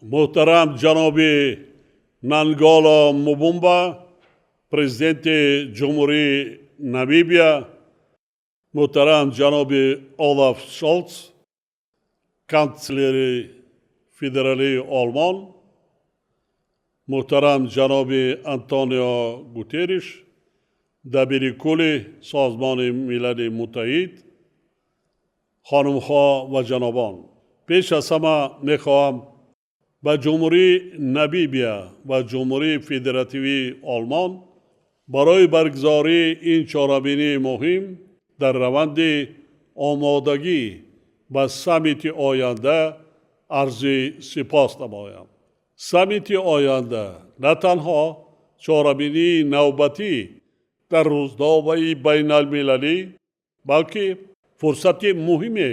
Муҳтарам ҷаноби Нанголо Мбумба, президенти Ҷумҳурии Намибия, муҳтарам ҷаноби Олаф Шолц, канцлери федералии Олмон, муҳтарам ҷаноби Антонио Гутерриш, дабири кулли Созмони Милали Муттаҳид, хонумҳо ва ҷанобон, пеш аз ҳама мехоҳам ба Ҷумҳурии Намибия ва Ҷумҳурии Федеративии Олмон барои баргузории ин чорабинии муҳим дар раванди омодагӣ ба саммити оянда арзи сипос намоям. Саммити оянда на танҳо чорабинии навбатӣ дар рӯзномаи байналмилалӣ, балки фурсати муҳиме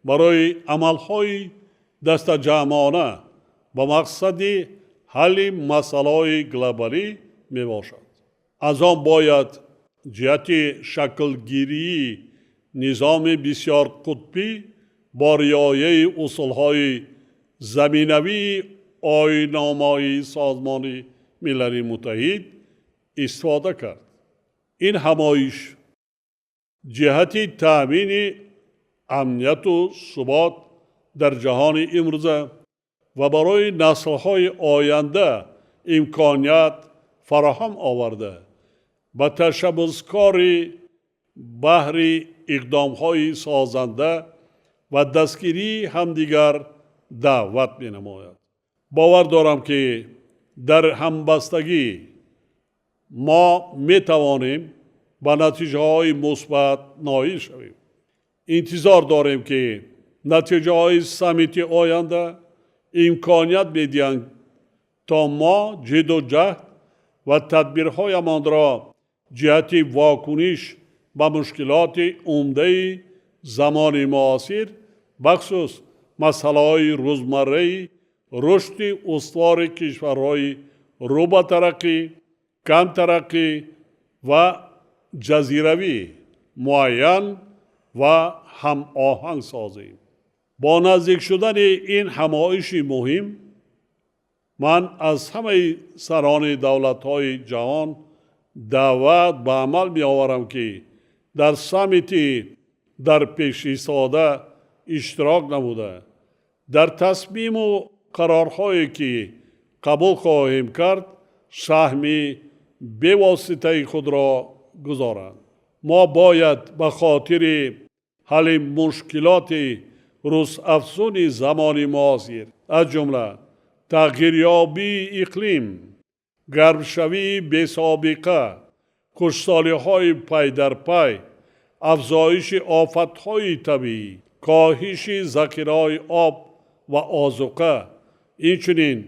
барои амалҳои дастаҷамъона ба мақсади ҳалли масъалаҳои глобалӣ мебошад. Аз он бояд ҷиҳати шаклгирии низоми бисёрқутбӣ бо риояи усулҳои заминавии оинномаи Созмони Милали Муттаҳид истифода кард. Ин ҳамоиш ҷиҳати таъмини амнияту субот дар ҷаҳони имрӯза ва барои наслҳои оянда имконият фароҳам оварда, ба ташаббускорӣ баҳри иқдомҳои созанда ва дастгирии ҳамдигар даъват менамояд. Бовар дорам, ки дар ҳамбастагӣ мо метавонем ба натиҷаҳои мусбат ноил шавем. Интизор дорем, ки натиҷаҳои саммити оянда имконият медиҳанд, то мо ҷидду ҷаҳд ва тадбирҳоямонро ҷиҳати вокуниш ба мушкилоти умдаи замони муосир, бахусус масъалаҳои рӯзмарраи рушди устувори кишварҳои рӯ ба тараққӣ, камтараққӣ ва ҷазиравӣ муайян ва ҳамоҳанг созем. Бо наздик шудани ин ҳамоиши муҳим ман аз ҳамаи сарони давлатҳои ҷаҳон даъват ба амал меоварам, ки дар саммити дар пешистода иштирок намуда, дар тасмиму қарорҳое, ки қабул хоҳем кард, саҳми бевоситаи худро гузоранд. Мо бояд ба хотири ҳалли мушкилоти рӯзафзуни замони муосир, аз ҷумла тағйирёбии иқлим, гармшавии бесобиқа, хушксолиҳои пай дар пай, афзоиши офатҳои табиӣ, коҳиши захираҳои об ва озуқа, инчунин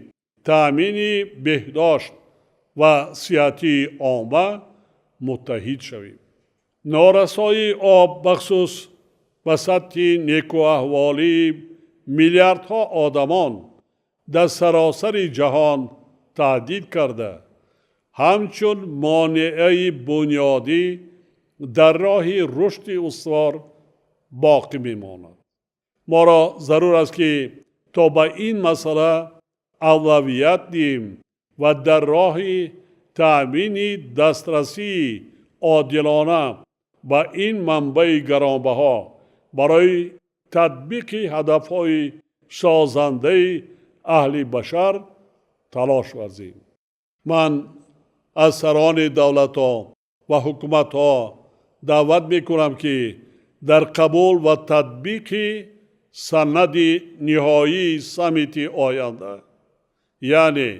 таъмини беҳдошт ва сиҳатии омма муттаҳид шавем. Норасоии об бахусус ба сатҳи некуаҳволии миллиардҳо одамон дар саросари ҷаҳон таҳдид карда, ҳамчун монеаи бунёдӣ дар роҳи рушди устувор боқӣ мемонад. Моро зарур аст, ки то ба ин масъала авлавият диҳем ва дар роҳи таъмини дастрасии одилона ба ин манбаи гаронбаҳо барои татбиқи ҳадафҳои созандаи аҳли башар талош варзем. Ман аз сарони давлатҳо ва ҳукуматҳо даъват мекунам, ки дар қабул ва татбиқи санади ниҳоии саммити оянда, яъне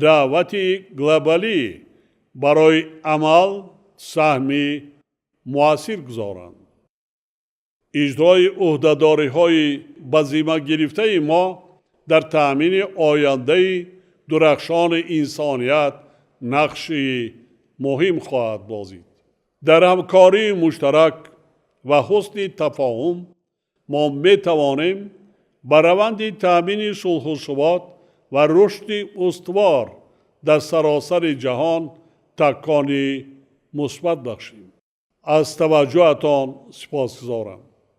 даъвати глобалӣ барои амал, саҳми муассир гузоранд. Иҷрои ӯҳдадориҳои ба зимма гирифтаи мо дар таъмини ояндаи дурахшони инсоният нақши муҳим хоҳад бозид. Дар ҳамкории муштарак ва ҳусни тафоҳум мо метавонем ба раванди таъмини сулҳу субот ва рушди устувор дар саросари ҷаҳон такони мусбат бахшем. Аз таваҷҷӯҳатон сипосгузорам.